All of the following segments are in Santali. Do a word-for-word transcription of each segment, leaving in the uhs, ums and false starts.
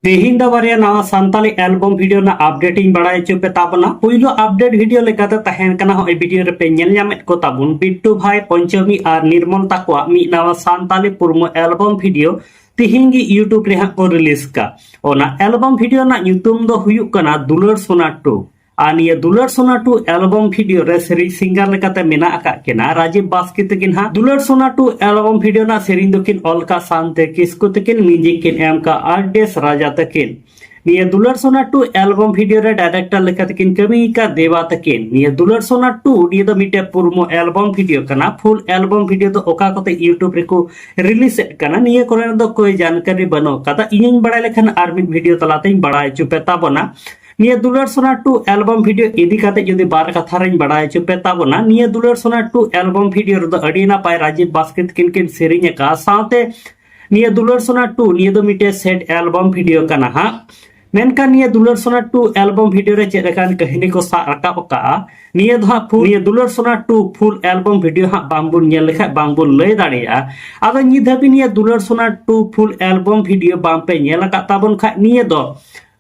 ᱛᱮᱦᱮᱧ ᱫᱚ ᱵᱟᱨᱭᱟ ᱱᱟᱣᱟ ᱥᱟᱱᱛᱟᱞᱤ ᱮᱞᱵᱚᱢ ᱵᱷᱤᱰᱤᱭᱳ ᱨᱮᱱᱟᱜ ᱟᱯᱰᱮᱴ ᱤᱧ ᱵᱟᱲᱟᱭ ᱦᱚᱪᱚ ᱯᱮ ᱛᱟᱵᱚᱱᱟ᱾ ᱯᱩᱭᱞᱩ ᱟᱯᱰᱮᱴ ᱵᱷᱤᱰᱤᱭᱳ ᱞᱮᱠᱟᱛᱮ ᱛᱟᱦᱮᱱ ᱠᱟᱱᱟ, ᱦᱚᱸᱜᱼᱚᱭ ᱵᱷᱤᱰᱤᱭᱳ ᱨᱮᱯᱮ ᱧᱮᱞ ᱧᱟᱢᱮᱫ ᱠᱚ ᱛᱟᱵᱚᱱ ᱵᱤᱴᱴᱩ ᱵᱷᱟᱭ, ᱯᱚᱧᱪᱚᱢᱤ ᱟᱨ ᱱᱤᱨᱢᱚᱞ ᱛᱟᱠᱚᱣᱟᱜ ᱢᱤᱫ ᱱᱟᱣᱟ ᱥᱟᱱᱛᱟᱞᱤ ᱯᱩᱨᱢᱩ ᱮᱞᱵᱚᱢ ᱵᱷᱤᱰᱤᱭᱳ ᱛᱤᱦᱤᱧ ᱜᱮ YouTube ᱨᱮ ᱦᱟᱸᱜ ᱠᱚ ᱨᱤᱞᱤᱡᱽ ᱠᱟ᱾ ᱚᱱᱟ ᱮᱞᱵᱚᱢ ᱵᱷᱤᱰᱤᱭᱳ ᱨᱮᱱᱟᱜ ᱧᱩᱛᱩᱢ ᱫᱚ ᱦᱩᱭᱩᱜ ᱠᱟᱱᱟ ᱫᱩᱞᱟᱹᱲ ᱥᱳᱱᱟ ᱴᱩ᱾ ᱟᱨ ᱱᱤᱭᱟᱹ ᱫᱩᱞᱟᱹᱲ ᱥᱳᱱᱟ ᱴᱩ ᱮᱞᱵᱚᱢ ᱵᱷᱤᱰᱤᱭᱳ ᱨᱮ ᱥᱮᱨᱮᱧ ᱥᱤᱝᱜᱟᱨ ᱞᱮᱠᱟᱛᱮ ᱢᱮᱱᱟᱜ ᱟᱠᱟᱫ ᱠᱤᱱᱟ ᱨᱟᱡᱤᱵ ᱵᱟᱥᱠᱮ ᱛᱟᱹᱠᱤᱱ ᱦᱟᱸᱜ᱾ ᱫᱩᱞᱟᱹᱲ ᱥᱳᱱᱟ ᱴᱩ ᱮᱞᱵᱚᱢ ᱵᱷᱤᱰᱤᱭᱳ ᱨᱮᱱᱟᱜ ᱥᱮᱨᱮᱧ ᱫᱚᱠᱤᱱ ᱚᱞ ᱠᱟᱜ ᱥᱟᱱᱛᱮ ᱠᱤᱥᱠᱩ ᱛᱟᱹᱠᱤᱱ, ᱢᱤᱣᱡᱤᱠ ᱠᱤᱱ ᱮᱢ ᱠᱟᱜ ᱟᱨ ᱰᱮᱥ ᱨᱟᱡᱟ ᱛᱟᱹᱠᱤᱱ᱾ ᱱᱤᱭᱟᱹ ᱫᱩᱞᱟᱹᱲ ᱥᱳᱱᱟ ᱴᱩ ᱮᱞᱵᱚᱢ ᱵᱷᱤᱰᱤᱭᱳ ᱨᱮ ᱰᱟᱭᱨᱮᱠᱴᱚᱨ ᱞᱮᱠᱟᱛᱮ ᱠᱤᱱ ᱠᱟᱹᱢᱤ ᱟᱠᱟᱫ ᱫᱮᱵᱟ ᱛᱟᱹᱠᱤᱱ᱾ ᱱᱤᱭᱟᱹ ᱫᱩᱞᱟᱹᱲ ᱥᱳᱱᱟ ᱴᱩ, ᱱᱤᱭᱟᱹ ᱫᱚ ᱢᱤᱫᱴᱮᱡ ᱯᱩᱨᱢᱩ ᱮᱞᱵᱚᱢ ᱵᱷᱤᱰᱤᱭᱳ ᱠᱟᱱᱟ᱾ ᱯᱷᱩᱞ ᱮᱞᱵᱚᱢ ᱵᱷᱤᱰᱤᱭᱳ ᱫᱚ ᱚᱠᱟ ᱠᱚᱛᱮ YouTube ᱨᱮᱠᱚ ᱨᱤᱞᱤᱡᱽ ᱮᱫ ᱠᱟᱱᱟ, ᱱᱤᱭᱟᱹ ᱠᱚᱨᱮ ᱫᱚ ᱠᱚᱭ ᱡᱟᱱᱠᱟᱨᱤ ᱵᱟᱹᱱᱩᱜ ᱟᱠᱟᱫᱟ᱾ ᱤᱧᱤᱧ ᱵᱟᱲᱟᱭ ᱞᱮᱠᱷᱟᱱ ᱟᱨ ᱢᱤᱫ ᱵᱷᱤᱰᱤᱭᱳ ᱛᱟᱞᱟᱛᱮᱧ ᱵᱟᱲᱟᱭ ᱦᱚᱪᱚ ᱯᱮ ᱛᱟᱵᱚᱱᱟ᱾ ᱱᱤᱭᱟᱹ ᱫᱩᱞᱟᱹᱲ ᱥᱳᱱᱟ ᱴᱩ ᱮᱞᱵᱚᱢ ᱵᱷᱤᱰᱤᱭᱳ ᱤᱫᱤ ᱠᱟᱛᱮ ᱡᱩᱫᱤ ᱵᱟᱨ ᱠᱟᱛᱷᱟ ᱨᱤᱧ ᱵᱟᱲᱟᱭ ᱦᱚᱪᱚ ᱯᱮ ᱛᱟᱵᱚᱱᱟ, ᱱᱤᱭᱟᱹ ᱫᱩᱞᱟᱹᱲ ᱥᱳᱱᱟ ᱴᱩ ᱮᱞᱵᱚᱢ ᱵᱷᱤᱰᱤᱭᱳ ᱨᱮᱫᱚ ᱟᱹᱰᱤ ᱱᱟᱯᱟᱭ ᱨᱟᱡᱤᱵ ᱵᱟᱥᱠᱮ ᱛᱟᱹᱠᱤᱱ ᱠᱤᱱ ᱥᱮᱨᱮᱧ ᱟᱠᱟᱫᱼᱟ᱾ ᱥᱟᱶᱛᱮ ᱱᱤᱭᱟᱹ ᱫᱩᱞᱟᱹᱲ ᱥᱳᱱᱟ ᱴᱩ, ᱱᱤᱭᱟᱹ ᱫᱚ ᱢᱤᱫᱴᱮᱡ ᱥᱮᱰ ᱮᱞᱵᱚᱢ ᱵᱷᱤᱰᱤᱭᱳ ᱠᱟᱱᱟ ᱦᱟᱸᱜ᱾ ᱢᱮᱱᱠᱷᱟᱱ ᱱᱤᱭᱟᱹ ᱫᱩᱞᱟᱹᱲ ᱥᱳᱱᱟ ᱴᱩ ᱮᱞᱵᱚᱢ ᱵᱷᱤᱰᱤᱭᱳ ᱨᱮ ᱪᱮᱫ ᱞᱮᱠᱟᱱ ᱠᱟᱹᱦᱱᱤ ᱠᱚ ᱥᱟᱵ ᱨᱟᱠᱟᱵ ᱟᱠᱟᱫᱼᱟ, ᱱᱤᱭᱟᱹ ᱫᱚ ᱦᱟᱸᱜ ᱯᱷᱩᱞ, ᱱᱤᱭᱟᱹ ᱫᱩᱞᱟᱹᱲ ᱥᱳᱱᱟ ᱴᱩ ᱯᱷᱩᱞ ᱮᱞᱵᱚᱢ ᱵᱷᱤᱰᱤᱭᱳ ᱦᱟᱸᱜ ᱵᱟᱝᱵᱚᱱ ᱧᱮᱞ ᱞᱮᱠᱷᱟᱡ ᱵᱟᱝᱵᱚᱱ ᱞᱟᱹᱭ ᱫᱟᱲᱮᱭᱟᱜᱼᱟ᱾ ᱟᱫᱚ ᱱᱤᱛ ᱫᱷᱟᱹᱵᱤᱡ ᱱᱤᱭᱟᱹ ᱫᱩᱞᱟᱹᱲ ᱥᱳᱱᱟ ᱴᱩ ᱯᱷᱩᱞ ᱮᱞᱵᱚᱢ ᱵᱷᱤᱰᱤᱭᱳ ᱵᱟᱝ ᱯᱮ ᱧᱮᱞ ᱟᱠᱟᱫ ᱛᱟᱵᱚᱱ ᱠᱷᱟᱡ, ᱱᱤᱭᱟᱹ ᱫᱚ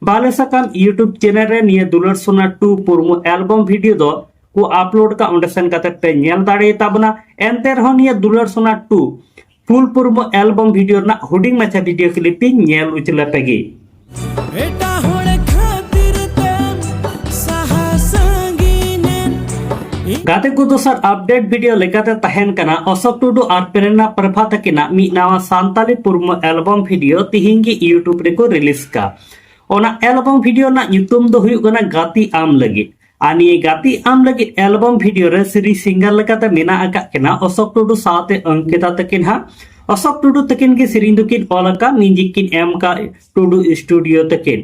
ᱵᱟᱞᱮ ᱥᱟᱠᱟᱢ YouTube ᱪᱮᱱᱮᱞ ᱨᱮ ᱱᱤᱭᱟᱹ ᱫᱩᱞᱟᱹᱲ ᱥᱳᱱᱟ ᱴᱩ ᱯᱩᱨᱢᱩ ᱮᱞᱵᱚᱢ ᱵᱷᱤᱰᱤᱭᱳ ᱫᱚ ᱠᱚ ᱟᱯᱞᱳᱰ ᱠᱟᱜ, ᱚᱸᱰᱮ ᱥᱮᱱ ᱠᱟᱛᱮ ᱯᱮ ᱧᱮᱞ ᱫᱟᱲᱮᱭᱟᱜ ᱛᱟᱵᱚᱱᱟ᱾ ᱮᱱᱛᱮ ᱨᱮᱦᱚᱸ ᱱᱤᱭᱟᱹ ᱫᱩᱞᱟᱹᱲ ᱥᱳᱱᱟ ᱴᱩ ᱯᱷᱩᱞ ᱯᱩᱨᱢᱩ ᱮᱞᱵᱚᱢ ᱵᱷᱤᱰᱤᱭᱳ ᱨᱮᱱᱟᱜ ᱦᱩᱰᱤᱧ ᱢᱟᱪᱷᱟ ᱵᱷᱤᱰᱤᱭᱳ ᱠᱞᱤᱯ ᱤᱧ ᱧᱮᱞ ᱩᱪᱞᱟᱹ ᱯᱮ ᱜᱮ᱾ ᱮᱴᱟᱜ ᱦᱚᱲ ᱠᱷᱟᱹᱛᱤᱨ ᱛᱮᱢ ᱥᱟᱦᱟ ᱥᱟᱺᱜᱤᱧᱮᱱ᱾ ᱜᱟᱛᱮ ᱠᱚ, ᱫᱚᱥᱟᱨ ᱟᱯᱰᱮᱴ ᱵᱷᱤᱰᱤᱭᱳ ᱞᱮᱠᱟᱛᱮ ᱛᱟᱦᱮᱱ ᱠᱟᱱᱟ ᱚᱥᱳᱠ ᱴᱩᱰᱩ ᱟᱨ ᱯᱨᱮᱨᱱᱟ ᱯᱨᱮᱵᱷᱟ ᱛᱟᱹᱠᱤᱱᱟᱜ ᱢᱤᱫ ᱱᱟᱣᱟ ᱥᱟᱱᱛᱟᱞᱤ ᱯᱩᱨᱢᱩ ᱮᱞᱵᱚᱢ ᱵᱷᱤᱰᱤᱭᱳ ᱛᱤᱦᱤᱧ ᱜᱮ YouTube ᱨᱮᱠᱚ ᱨᱤᱞᱤᱡᱽ ᱠᱟ᱾ ᱚᱱᱟ ᱮᱞᱵᱚᱢ ᱵᱷᱤᱰᱤᱭᱳ ᱨᱮᱱᱟᱜ ᱧᱩᱛᱩᱢ ᱫᱚ ᱦᱩᱭᱩᱜ ᱠᱟᱱᱟ ᱜᱟᱛᱮ ᱟᱢ ᱞᱟᱹᱜᱤᱫ᱾ ᱟᱨ ᱱᱤᱭᱟᱹ ᱜᱟᱛᱮ ᱟᱢ ᱞᱟᱹᱜᱤᱫ ᱮᱞᱵᱚᱢ ᱵᱷᱤᱰᱤᱭᱳ ᱨᱮ ᱥᱮᱨᱮᱧ ᱥᱤᱝᱜᱟᱨ ᱞᱮᱠᱟᱛᱮ ᱢᱮᱱᱟᱜ ᱟᱠᱟᱫ ᱠᱤᱱᱟ ᱚᱥᱳᱠ ᱴᱩᱰᱩ ᱥᱟᱶᱛᱮ ᱚᱝᱠᱤᱛᱟ ᱛᱟᱹᱠᱤᱱ ᱦᱟᱸᱜ᱾ ᱚᱥᱳᱠ ᱴᱩᱰᱩ ᱛᱟᱹᱠᱤᱱ ᱜᱮ ᱥᱮᱨᱮᱧ ᱫᱚᱠᱤᱱ ᱚᱞ ᱟᱠᱟᱫ, ᱢᱤᱣᱡᱤᱠ ᱠᱤᱱ ᱮᱢ ᱟᱠᱟᱫ ᱴᱩᱰᱩ ᱥᱴᱩᱰᱤᱭᱳ ᱛᱟᱹᱠᱤᱱ᱾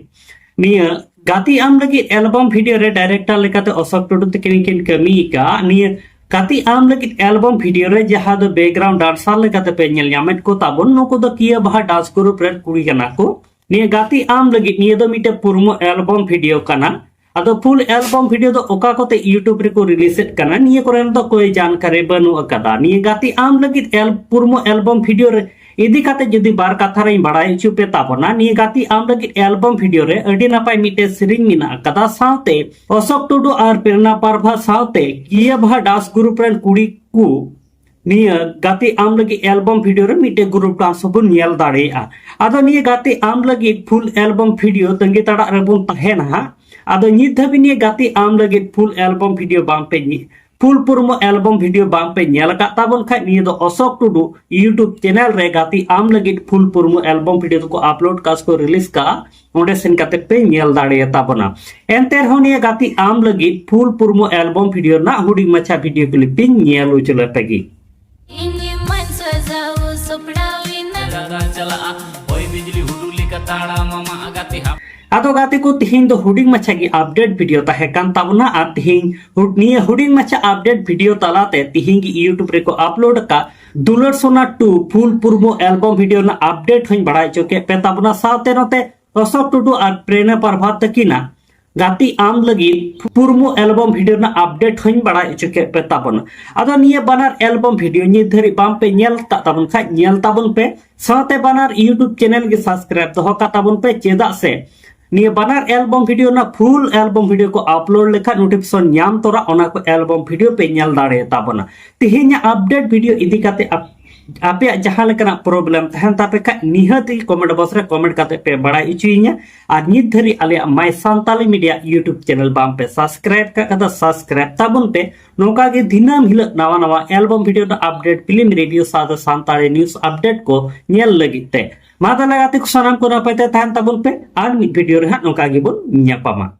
ᱱᱤᱭᱟᱹ ᱜᱟᱛᱮ ᱟᱢ ᱞᱟᱹᱜᱤᱫ ᱮᱞᱵᱚᱢ ᱵᱷᱤᱰᱤᱭᱳ ᱨᱮ ᱰᱟᱭᱨᱮᱠᱴᱚᱨ ᱞᱮᱠᱟᱛᱮ ᱚᱥᱳᱠ ᱴᱩᱰᱩ ᱛᱟᱹᱠᱤᱱ ᱠᱤᱱ ᱠᱟᱹᱢᱤ ᱟᱠᱟᱫ᱾ ᱱᱤᱭᱟᱹ ᱜᱟᱛᱮ ᱟᱢ ᱞᱟᱹᱜᱤᱫ ᱮᱞᱵᱚᱢ ᱵᱷᱤᱰᱤᱭᱳ ᱨᱮ ᱡᱟᱦᱟᱸ ᱫᱚ ᱵᱮᱠᱜᱨᱟᱣᱩᱱᱰ ᱰᱟᱱᱥᱟᱨ ᱞᱮᱠᱟᱛᱮ ᱯᱮ ᱧᱮᱞ ᱧᱟᱢᱮᱫ ᱠᱚ ᱛᱟᱵᱚᱱ, ᱱᱩᱠᱩ ᱫᱚ ᱠᱤᱭᱟᱹ ᱵᱟᱦᱟ ᱰᱟᱱᱥ ᱜᱨᱩᱯ ᱨᱮᱱ ᱠᱩᱲᱤ ᱠᱟᱱᱟ ᱠᱚ᱾ ᱱᱤᱭᱟᱹ ᱜᱟᱛᱮ ᱟᱢ ᱞᱟᱹᱜᱤᱫ, ᱱᱤᱭᱟᱹ ᱫᱚ ᱢᱤᱫᱴᱮᱡ ᱯᱩᱨᱢᱩ ᱮᱞᱵᱚᱢ ᱵᱷᱤᱰᱤᱭᱳ ᱠᱟᱱᱟ᱾ ᱟᱫᱚ ᱯᱷᱩᱞ ᱮᱞᱵᱚᱢ ᱵᱷᱤᱰᱤᱭᱳ ᱫᱚ ᱚᱠᱟ ᱠᱚᱛᱮ YouTube ᱨᱮᱠᱚ ᱨᱤᱞᱤᱡᱽ ᱮᱫ ᱠᱟᱱᱟ, ᱱᱤᱭᱟᱹ ᱠᱚᱨᱮ ᱫᱚ ᱠᱚᱭ ᱡᱟᱱᱠᱟᱨᱤ ᱵᱟᱹᱱᱩᱜ ᱟᱠᱟᱫᱟ᱾ ᱱᱤᱭᱟᱹ ᱜᱟᱛᱮ ᱟᱢ ᱞᱟᱹᱜᱤᱫ ᱮᱞ-, ᱯᱩᱨᱢᱩ ᱮᱞᱵᱚᱢ ᱵᱷᱤᱰᱤᱭᱳ ᱨᱮ ᱤᱫᱤ ᱠᱟᱛᱮ ᱡᱩᱫᱤ ᱵᱟᱨ ᱠᱟᱛᱷᱟ ᱨᱮᱧ ᱵᱟᱲᱟᱭ ᱦᱚᱪᱚ ᱯᱮ ᱛᱟᱵᱚᱱᱟ, ᱱᱤᱭᱟᱹ ᱜᱟᱛᱮ ᱟᱢ ᱞᱟᱹᱜᱤᱫ ᱮᱞᱵᱟᱢ ᱵᱷᱤᱰᱤᱭᱳ ᱨᱮ ᱟᱹᱰᱤ ᱱᱟᱯᱟᱭ ᱢᱤᱫᱴᱮᱡ ᱥᱮᱨᱮᱧ ᱢᱮᱱᱟᱜ ᱟᱠᱟᱫᱟ, ᱥᱟᱶᱛᱮ ᱚᱥᱳᱠ ᱴᱩᱰᱩ ᱟᱨ ᱯᱨᱮᱨᱱᱟ ᱯᱟᱨᱵᱷᱟ ᱥᱟᱶᱛᱮ ᱠᱤᱭᱟᱹ ᱵᱷᱟ ᱰᱟᱱᱥ ᱜᱨᱩᱯ ᱨᱮᱱ ᱠᱩᱲᱤ ᱠᱚ ᱱᱤᱭᱟᱹ ᱜᱟᱛᱮ ᱟᱢ ᱞᱟᱹᱜᱤᱫ ᱮᱞᱵᱟᱢ ᱵᱷᱤᱰᱤᱭᱳ ᱨᱮ ᱢᱤᱫᱴᱮᱡ ᱜᱨᱩᱯ ᱰᱟᱱᱥ ᱦᱚᱸᱵᱚᱱ ᱧᱮᱞ ᱫᱟᱲᱮᱭᱟᱜᱼᱟ᱾ ᱟᱫᱚ ᱱᱤᱭᱟᱹ ᱜᱟᱛᱮ ᱟᱢ ᱞᱟᱹᱜᱤᱫ ᱯᱷᱩᱞ ᱮᱞᱵᱟᱢ ᱵᱷᱤᱰᱤᱭᱳ ᱛᱟᱺᱜᱤ ᱛᱟᱲᱟᱜ ᱨᱮᱵᱚᱱ ᱛᱟᱦᱮᱱᱟ ᱦᱟᱸᱜ᱾ ᱟᱫᱚ ᱱᱤᱛ ᱫᱷᱟᱹᱵᱤᱡ ᱱᱤᱭᱟᱹ ᱜᱟᱛᱮ ᱟᱢ ᱞᱟᱹᱜᱤᱫ ᱯᱷᱩᱞ ᱮᱞᱵᱟᱢ ᱵᱷᱤᱰᱤᱭᱳ ᱵᱟᱝ ᱯᱮ ᱧᱮ- ᱯᱷᱩᱞ ᱯᱩᱨᱢᱩ ᱮᱞᱵᱟᱢ ᱵᱷᱤᱰᱤᱭᱳ ᱵᱟᱝ ᱯᱮ ᱧᱮᱞ ᱟᱠᱟᱫ ᱛᱟᱵᱚᱱ ᱠᱷᱟᱡ, ᱱᱤᱭᱟᱹ ᱫᱚ ᱚᱥᱳᱠ ᱴᱩᱰᱩ YouTube ᱪᱮᱱᱮᱞ ᱨᱮ ᱜᱟᱛᱮ ᱟᱢ ᱞᱟᱹᱜᱤᱫ ᱯᱷᱩᱞ ᱯᱩᱨᱢᱩ ᱮᱞᱵᱟᱢ ᱵᱷᱤᱰᱤᱭᱳ ᱫᱚᱠᱚ ᱟᱯᱞᱳᱰ ᱠᱟᱜᱼᱟ ᱥᱮᱠᱚ ᱨᱤᱞᱤᱡᱽ ᱠᱟᱜᱼᱟ, ᱚᱸᱰᱮ ᱥᱮᱱ ᱠᱟᱛᱮ ᱯᱮ ᱧᱮᱞ ᱫᱟᱲᱮᱭᱟ ᱛᱟᱵᱚᱱᱟ᱾ ᱮᱱᱛᱮ ᱨᱮᱦᱚᱸ ᱱᱤᱭᱟᱹ ᱜᱟᱛᱮ ᱟᱢ ᱞᱟᱹᱜᱤᱫ ᱯᱷᱩᱞ ᱯᱩᱨᱢᱩ ᱮᱞᱵᱟᱢ ᱵᱷᱤᱰᱤᱭᱳ ᱨᱮᱱᱟᱜ ᱦᱩᱰᱤᱧ ᱢᱟᱪᱷᱟ ᱵᱷᱤᱰᱤᱭᱳ ᱠᱞᱤᱯ ᱤᱧ ᱧᱮᱞ ᱦᱚᱪᱚ ᱞᱮᱯᱮ ᱜᱮ᱾ ᱤᱧ ᱢᱟᱧ ᱥᱟᱡᱟᱣ ᱥᱟᱯᱲᱟᱣ ᱮᱱᱟ᱾ ᱫᱟᱫᱟ ᱪᱟᱞᱟᱜᱼᱟ, ᱦᱚᱭ ᱵᱤᱡᱽᱞᱤ ᱦᱩᱰᱩᱨ ᱞᱮᱠᱟ ᱛᱟᱲᱟᱢ ᱟᱢᱟᱜ ᱜᱟᱛᱮ ᱦᱟᱯ- ᱟᱫᱚ ᱜᱟᱛᱮ ᱠᱚ, ᱛᱤᱦᱤᱧ ᱫᱚ ᱦᱩᱰᱤᱧ ᱢᱟᱪᱷᱟ ᱜᱮ ᱟᱯᱰᱮᱴ ᱵᱷᱤᱰᱤᱭᱳ ᱛᱟᱦᱮᱸ ᱠᱟᱱ ᱛᱟᱵᱚᱱᱟ, ᱟᱨ ᱛᱤᱦᱤᱧ ᱦᱩ- ᱱᱤᱭᱟᱹ ᱦᱩᱰᱤᱧ ᱢᱟᱪᱷᱟ ᱟᱯᱰᱮᱴ ᱵᱷᱤᱰᱤᱭᱳ ᱛᱟᱞᱟᱛᱮ ᱛᱤᱦᱤᱧ ᱜᱮ YouTube ᱨᱮᱠᱚ ᱟᱯᱞᱳᱰ ᱟᱠᱟᱫ ᱫᱩᱞᱟᱹᱲ ᱥᱳᱱᱟ ᱴᱩ ᱯᱷᱩᱞ ᱯᱩᱨᱢᱩ ᱮᱞᱵᱟᱢ ᱵᱷᱤᱰᱤᱭᱳ ᱨᱮᱱᱟᱜ ᱟᱯᱰᱮᱴ ᱦᱚᱸᱧ ᱵᱟᱲᱟᱭ ᱦᱚᱪᱚ ᱠᱮᱫ ᱯᱮ ᱛᱟᱵᱚᱱᱟ, ᱥᱟᱶᱛᱮ ᱱᱚᱛᱮ ᱚᱥᱳᱠ ᱴᱩᱰᱩ ᱟᱨ ᱯᱨᱮᱨᱱᱟ ᱯᱟᱨᱵᱷᱟ ᱛᱟᱹᱠᱤᱱᱟᱜ ᱜᱟᱛᱮ ᱟᱢ ᱞᱟᱹᱜᱤᱫ ᱯᱩᱨᱢᱩ ᱮᱞᱵᱟᱢ ᱵᱷᱤᱰᱤᱭᱳ ᱨᱮᱱᱟᱜ ᱟᱯᱰᱮᱴ ᱦᱚᱸᱧ ᱵᱟᱲᱟᱭ ᱦᱚᱪᱚ ᱠᱮᱫ ᱯᱮ ᱛᱟᱵᱚᱱᱟ᱾ ᱟᱫᱚ ᱱᱤᱭᱟᱹ ᱵᱟᱱᱟᱨ ᱮᱞᱵᱟᱢ ᱵᱷᱤᱰᱤᱭᱳ ᱱᱤᱛ ᱫᱷᱟᱹᱨᱤᱡ ᱵᱟᱝ ᱯᱮ ᱧᱮᱞ ᱠᱟᱜ ᱛᱟᱵᱚᱱ ᱠᱷᱟᱡ, ᱧᱮᱞ ᱛᱟᱵᱚᱱ ᱯᱮ, ᱥᱟᱶᱛᱮ ᱵᱟᱱᱟᱨ YouTube ᱪᱮᱱᱮᱞ ᱜᱮ ᱥᱟᱵᱥᱠᱨᱟᱭᱤᱵ ᱫᱚᱦᱚ ᱠᱟᱜ ᱛᱟᱵᱚᱱ ᱯᱮ᱾ ᱪᱮᱫᱟᱜ ᱥᱮ ᱱᱤᱭᱟᱹ ᱵᱟᱱᱟᱨ ᱮᱞᱵᱟᱢ ᱵᱷᱤᱰᱤᱭᱳ ᱨᱮᱱᱟᱜ ᱯᱷᱩᱞ ᱮᱞᱵᱟᱢ ᱵᱷᱤᱰᱤᱭᱳ ᱠᱚ ᱟᱯᱞᱳᱰ ᱞᱮᱠᱷᱟᱱ ᱱᱳᱴᱤᱯᱷᱤᱠᱮᱥᱚᱱ ᱧᱟᱢ ᱛᱚᱨᱟ ᱚᱱᱟ ᱠᱚ ᱮᱞᱵᱟᱢ ᱵᱷᱤᱰᱤᱭᱳ ᱯᱮ ᱧᱮᱞ ᱫᱟᱲᱮᱭᱟ ᱛᱟᱵᱚᱱᱟ᱾ ᱛᱮᱦᱮᱧᱟᱜ ᱟᱯᱰᱮᱴ ᱵᱷᱤᱰᱤᱭᱳ ᱤᱫᱤ ᱠᱟᱛᱮ ᱟᱯ- ᱟᱯᱮᱭᱟᱜ ᱡᱟᱦᱟᱸ ᱞᱮᱠᱟᱱᱟᱜ ᱯᱨᱚᱵᱞᱮᱢ ᱛᱟᱦᱮᱱ ᱛᱟᱯᱮ ᱠᱷᱟᱡ, ᱱᱤᱦᱟᱹᱛ ᱜᱮ ᱠᱚᱢᱮᱱᱴ ᱵᱚᱠᱥ ᱨᱮ ᱠᱚᱢᱮᱱᱴ ᱠᱟᱛᱮ ᱯᱮ ᱵᱟᱲᱟᱭ ᱦᱚᱪᱚᱭᱤᱧᱟ᱾ ᱟᱨ ᱱᱤᱛ ᱫᱷᱟᱹᱨᱤᱡ ᱟᱞᱮᱭᱟᱜ ᱢᱟᱭ ᱥᱟᱱᱛᱟᱞᱤ ᱢᱤᱰᱤᱭᱟ YouTube ᱪᱮᱱᱮᱞ ᱵᱟᱝ ᱯᱮ ᱥᱟᱵᱥᱠᱨᱟᱭᱤᱵ ᱠᱟᱜ ᱠᱟᱫᱟ, ᱥᱟᱵᱥᱠᱨᱟᱭᱤᱵ ᱛᱟᱵᱚᱱ ᱯᱮ᱾ ᱱᱚᱝᱠᱟ ᱜᱮ ᱫᱤᱱᱟᱹᱢ ᱦᱤᱞᱳᱜ ᱱᱟᱣᱟ ᱱᱟᱣᱟ ᱮᱞᱵᱟᱢ ᱵᱷᱤᱰᱤᱭᱳ ᱨᱮᱱᱟᱜ ᱟᱯᱰᱮᱴ, ᱯᱷᱤᱞᱢ ᱨᱤᱵᱷᱤᱭᱩ ᱥᱟᱶᱛᱮ ᱥᱟᱱᱛᱟᱲᱤ ᱱᱤᱭᱩᱡᱽ ᱟᱯᱰᱮᱴ ᱠᱚ ᱧᱮᱞ ᱞᱟᱹᱜᱤᱫ ᱛᱮ᱾ ᱢᱟ ᱛᱟᱦᱞᱮ ᱜᱟᱛᱮ ᱠᱚ, ᱥᱟᱱᱟᱢ ᱠᱚ ᱱᱟᱯᱟᱭ ᱛᱮ ᱛᱟᱦᱮᱱ ᱛᱟᱵᱚᱱ ᱯᱮ, ᱟᱨ ᱢᱤᱫ ᱵᱷᱤᱰᱤᱭᱳ ᱨᱮ ᱦᱟᱸᱜ ᱱᱚᱝᱠᱟ ᱜᱮᱵᱚᱱ ᱧᱟᱯᱟᱢᱟ᱾